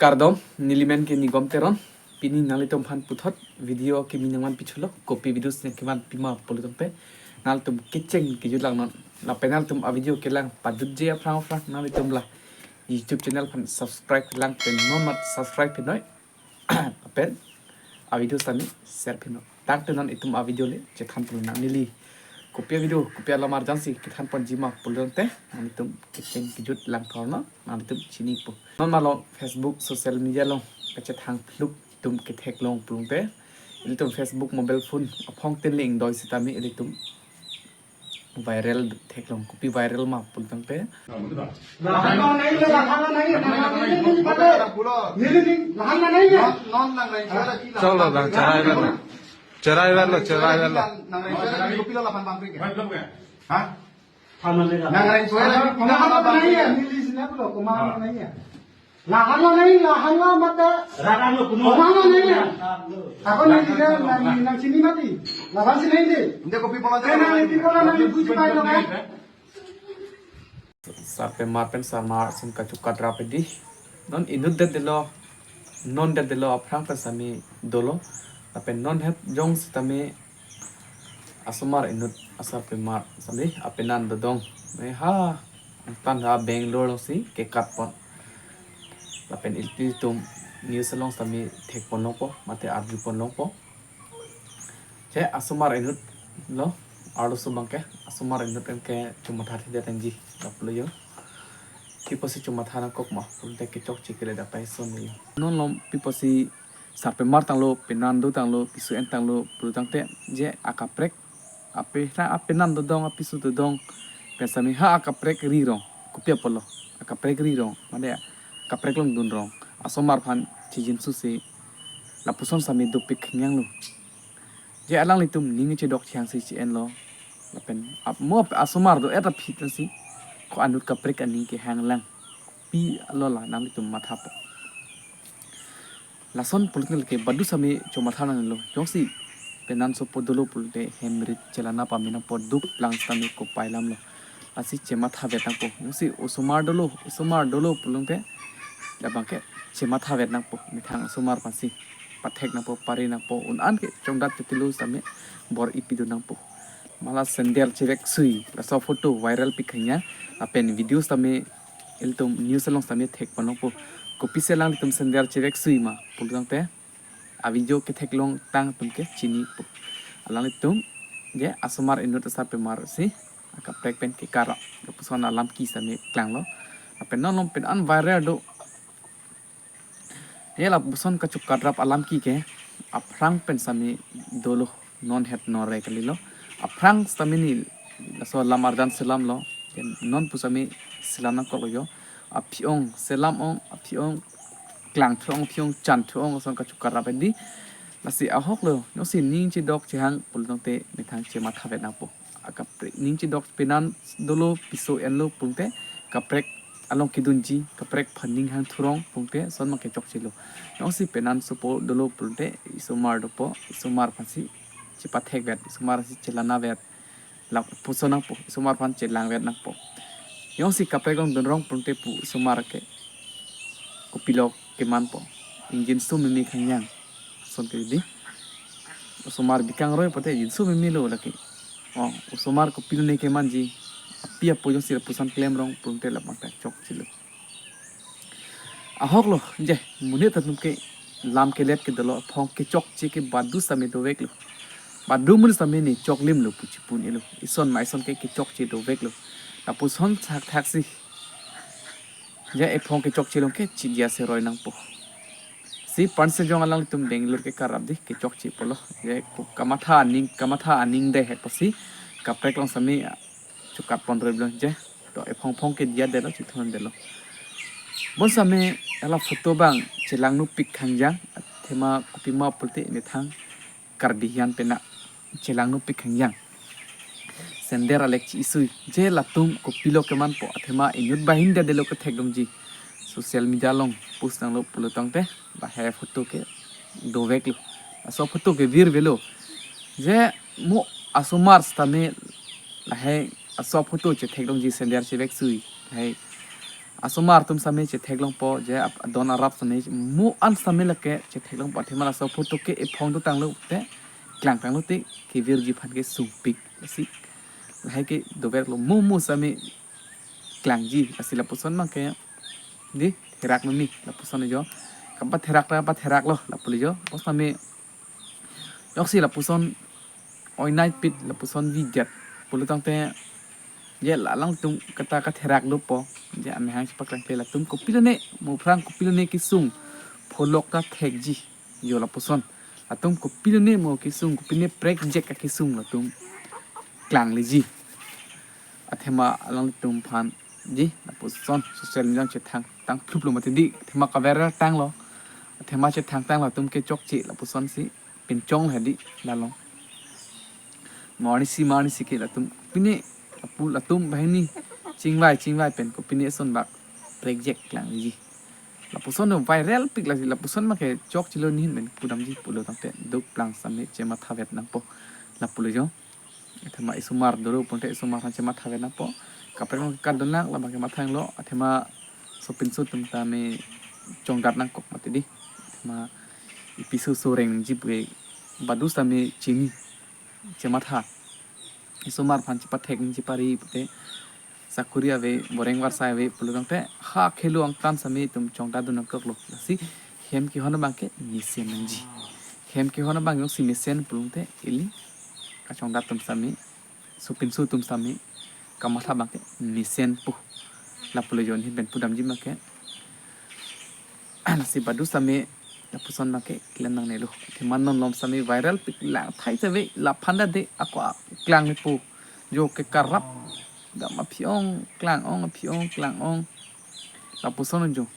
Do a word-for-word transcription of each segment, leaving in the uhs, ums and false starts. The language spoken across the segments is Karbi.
Kardom, nelimen ke Nigom Teron. Pini nanglitum aphan puthot video kimi nangvan picholo. Kopi videos nangkevan pima pulo tangte, nanglitum kecheng kejut langnon. Lapen nanglitum a video kelang padutji aphrang aphrang nanglitum la YouTube channel aphan subscribe lang pen non mat subscribe pinoi. Lapen a video sami share pinoi. Tangte non itum a video le chethan pulo nang neli. Kopi a video, kopi alam arjan si kethan ponji ma pulo tangte, nanglitum kecheng kejut lang thornon, nanglitum chinipo. Non malom Facebook social media along kachethang phluk itum ketheklong pulo tangte, ilitum Facebook mobile phone aphong tin link doi sitame ilitum viral theklong. Kopi viral ma pulo tangte, lahan ma nai, lahan ma nai, lahan ma nai, neli, neli, neli, lahan ma nai ya. Non, non nang reng suara ki lahan. Cholo, bang, cherai verlo. Cherai verlo, cherai verlo. Nang reng suara ki kopi lo lapan pangkring ya? Ha? Nang reng suara ki lahan ma nai ya, neli sila pulo, koma ma nai ya. Lahan ma nai, lahan ma mata. Lahan ma puno. Lahan ma nai ya. Ako neli kan nang, nang chini mati. Lahan si nai de. Hindi ko pipola. Kaya nang pipola nang buji pa lo kan. Sarpimar pen sarmar ason kachokadrap di. Non inut det delo. Non det delo aphrang pen sami dolo. Lapen non het jong sitame asomar inut asarpimar sami apenan dodong. Ne ha, tan ha Bangalore along si kekat pon. Lapen ilitum news along sami thek pon longpo, mate arju pon longpo. Che asomar inut lo, arloso abangke, asomar inut anke chomatha thekdet nangji, lapulo yo. Pi apotsi chomatha nangkok ma, pulote kechokche keledet apai ason lo yo. Non lom pi apotsi sarpimar tanglo, penan do tanglo, piso en tanglo pulo tangte, je akaprek, ape, ha apenan dodong, apiso dodong pen sami ha akaprek ri rong. Kopi apotlo akaprek ri rong, mane akaprek longdun rong. Asomar aphan chijinsu si lapuson sami dopik khengyang lo. Je alanglitum ning chedok chehang si che-en lo. Lapen ap mo asomar do-et aphi ta si ko anut kaprek aning kehang lang. Pi lo la nanglitum mathapo. Lason pulote ke badu sami chomatha nanglo. Jongsi penan sopo dolo pulote hem rit chelana pame nangpo, duk lang sami kopai alam lo. Lasi chemathavet nangpo. Jongsi osomar dolo, osomar dolo pulote labangke chemathavet nangpo. Methang osomar aphansi pathek nangpo, pare nangpo. Un-an ke chongdat chetilo sami bor-i pidun nangpo. Mala sandal cheveksui, laso photo viral pik khengyang. Lapen video sami ilitum news along sami thek pon longpo. Kopisi alanglitum sandal cheveksui ma pulo tangte, a video ketheklong tang atum ke chinipo. Alanglitum je asomar inut asarpimar si akaprek pen kekarap, lapuson alam ki sami klanglo. Lapen non lom pen an viral do. He lapuson kachokadrap alam ki ke aphrang pen sami dolo, non het non re kalilo. Aphrang sami ni laso lam arjan selam lo. Ken non pu sami selam nangkok lo yo. Aphi-ong selam ong, aphi-ong klang thu-ong, aphi-ong chan thu-ong ason kachokadrap di. Lasi ahok lo, jongsi ning chedok chehang pulo tangte methang chemathavet nangpo. Akaprek ning chedok penan dolo, piso enlo pulote kaprek along kedunji, kaprek aphan ning hang thurong pulote ason abangke chokchelo. Jongsi penan sopo dolo pulote isomar dopo, isomar aphansi chepathekvet, isomar si chelanavet. Lapuson nangpo, isomar aphan chelangvet nangpo. Jongsi kaprek longdun rong pulote pu isomar ke kopilo kemanpo. Ingjinso meme khengyang. Ason ke di. Osomar bikang roi pote jinso meme lo lake. O, osomar kopilo ne kemanji. Api apo jongsi lapuson klem rong pulote labangke chokchelo. Ahok lo, je, monit atum ke lam kelet ke dolo, aphong kechokche ke badu sami dovek lo. Badu mun sami ne choklim lo pu chipun-e lo. Ison ma ison ke kechokche dovek lo. Lapuson thakthak si. Je ephong kechokche along ke chijia se roi nangpo. Si pan se jong alanglitum Bangalore kekarap di kechokche pulo. Je ko kamatha aning, kamatha aning dehek pusi kaprek along sami chokat pon roi blo je. To ephong phong ke dia delo, chithon delo. Bon sami hala photo abang chelangnupik khengyang, athema kopima pulote methang Karbi hian pena chelangnupik khengyang. Sandal alek chi-isui. Je latum kopilo kemanpo, athema inut banghini delo kethekdunji. Social media along post nanglo pulo tangte, lahai photo ke dovek lo. Laso photo ke virvelo. Je mo asomar sitame lahai laso photo chethekdunji sandal cheveksui. Lahai Asomar atum sitame chetheklongpo, je ap-, adon arap sitame mo an sitame lake chetheklongpo, athema laso photo ke ephong dotanglo te, klangtanglo te, kevirji aphan ke sungpik, lasi lahai ke doverlo, mo mo sitame klangji, lasi lapuson abang ke, dei, therak meme, lapuson jo, kapatherak ta patheraklo, lapu jo, lapuson sitame, joksi lapuson oinai pit, lapuson vidyat pulotangte, je la alangtum kata katherak dopo, je amahang chepaklangkle, latum kopilone, mo aphrang kopilone kesung pholok ta thekji, jo lapuson. Latum kopilone mo kesung, kopine prekjek akesung latum klangleji. Athema alangtum aphan, dei, lapuson social media chethang tang phluplo mati dei, athema kaviral tanglo. Athema chethang tanglo, latum ke chokche, lapusonsi pinchong hedi, lalo. Mo arnisi mo arnisi ke latum pine, lapu latum banghini chingvai chingvai pen kopine eson bak prekjek klangji. Lapuson viral pik, lasi lapuson abang ke chokchelo, nehin pen pudamji pulotangte, doplang sitame chemathavet nangpo, lapulo jo. Athema isomar dolo pulote isomar aphan chemathavet nangpo. Kaprek nang kadonang labang ke mathanglo, athema sopinso atum sitame chongdat nangkok mati dei. Athema ipi so soreng nangji pu ke badu sitame chini, chematha. Isomar aphan chepathek nangji pari pute, sakuri ave, boreng varsai ave pulotangte, ha khelo angtan sitame itum chongdat dun nangkoklo. Lasi hem kehon abang ke mesen nangji. Hem kehon abang joksi mesen pulotangte, ili kachongdat atum sitame, sopinso atum sitame kamatha abang ke mesenpo, lapulo jo, nehin pen pudamji abang ke. Lasi badu sitame lapuson abang ke klem nangnelo. Athema non malom sitame viral pik, langthai save, laphan ta dei ako a-, klanglepo, jo ke karap, dam aphi-ong klang-ong, aphi-ong klang-ong, lapuson jo.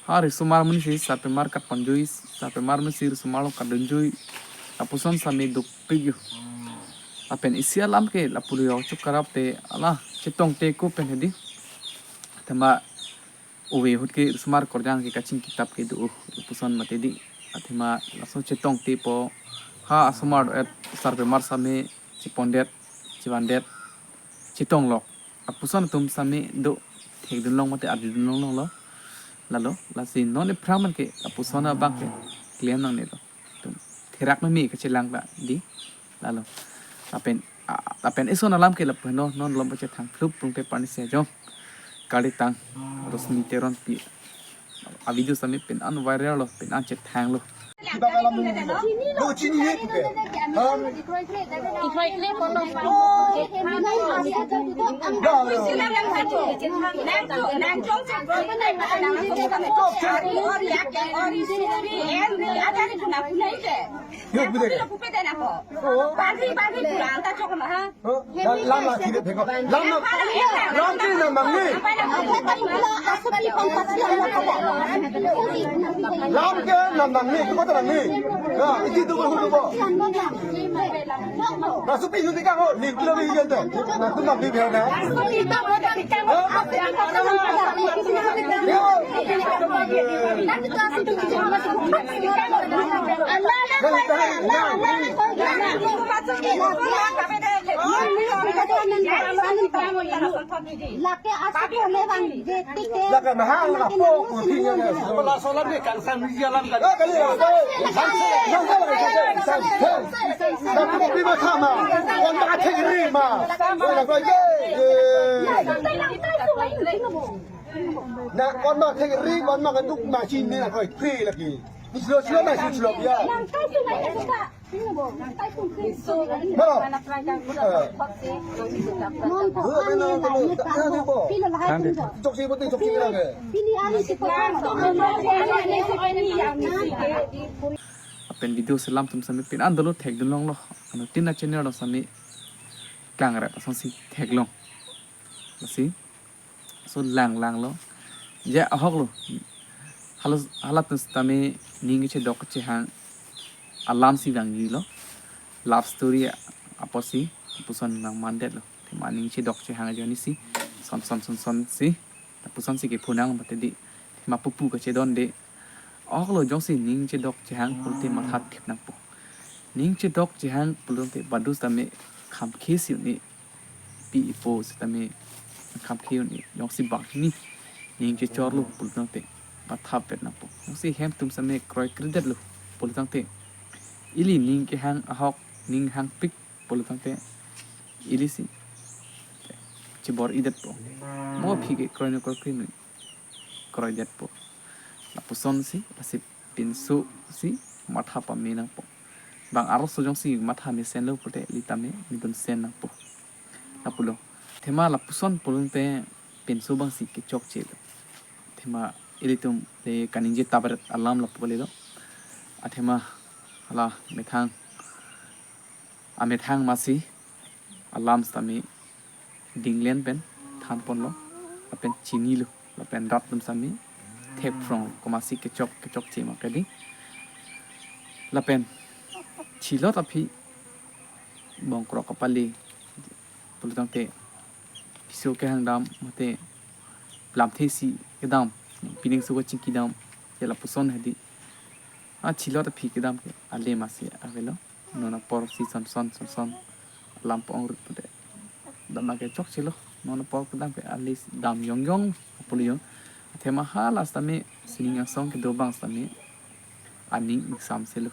Ha risomar amonitsi sarpimar katponjui, sarpimar amonitsi risomar along katdunjui, lapuson sitame dopik jo. Lapen isi alam ke lapulo jo, chokarap te, ala chetongte ko pen hedi. Athema ove ahut ke risomar korjang ke kaching kitap ke do, lapuson mati dei. Athema laso chetongtepo, ha asomar do-et, sarpimar sitame chepondet, chevandet, chetonglok, lapuson atum sitame do, thekdunlong mate arjudunlonglo, lalo. Lasi non aphrang abang ke lapuson abang ke klem nangnelo. Itum therak meme kachelang ta dei, lalo. Lapen, a, lapen eson alam ke lapu heno, non malom pachethang phlup pulotangte parnisi ajong, kalitang Rosmi Teronpi avideo sitame pine an viral lo, pine an chethanglo. Kiba alam mo? Bo chini ye tu ke. Ham. Yo, bude. Lam, lam la kiri pheko. Lam, lam, lam ke nam nangji. Lam ke nam nangji. Ko ta nangji. Ya, iti tu ko tu ko. Na supi supi ka ko. Ni kilo ni gente. Na tu nam di bhai na. Lake mahang la po ko ti ya. Pala solam ni kangsan ni jalan kan. Eh, kali ya. Nang salah, nang salah. Nang tu kopi ma sama. Kon ma thek ri ma. Kon ma ko ye. Na kon ma thek ri, kon ma kaduk ma chini na ko free lagi. Ni silo silo na silo silo ya. Hello. Tok si putih, tok si lagi. Lapen video selam atum sitame pine an dolo, thekdunlonglo. Anuttin a-channel along sitame klangrap asonsi theklong. Lasi so lang langlo. Je ahoklo. Hala, halatum sitame ning kechedok kechehang alamsi vangjilo. Love story apotsi, lapuson nangmandetlo. Athema ning chedok chehang ajoinesi son son son sonsi, lapusonsi kepho nang mati dei. Athema pupu kachedonde. Ahoklo, jongsi ning chedok chehang pulote mathathip nangpo. Ning chedok chehang pulote badu sitame khamkhe si un-e. Pi ipo sitame khamkhe un-e. Jongsi banghini Ning chechorlo pulo tangte, mathapet nangpo. Jongsi hem atum sitame kroikredetlo pulo tangte, ili ning kehang ahok, ning hangpik pulo tangte, ili si chebor-idetpo. Mo aphi ke kroinoi kroikre noi, kroidetpo. Lapuson si, lasi pinso si matha pame nangpo. Bang arloso jongsi matha mesenlo pulote, ili tame midun sen nangpo. Lapulo. Athema lapuson pulo tangte pinso abang si kechokchelo. Athema ilitum le kaningje tabaret alam lapu kalilo. Athema hala methang, amethang amatsi alam sitame dinglen pen thanponlo, lapen chinilo, lapen rat atum sitame thekphrong, komatsi kechok kechokche ma kedi. Lapen chilot aphi bongkrok kapale pulo tangte, piso kehang dam mate lamthe si kedam, pining so kachingki dam, ya lapuson hedi. A chilot aphi kedam ke ale amatsi avelo. Non apor si sonson sonson alam pong rut pulote, dam ke chokchelo. Non apor kedam ke ale dam yong yong pulo yo. Athema hala sitame sining angsong kedo abang sitame aning ingsamselo.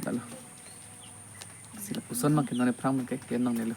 Dalo. Si lapuson abang ke non aphrang abang ke kenongnelo.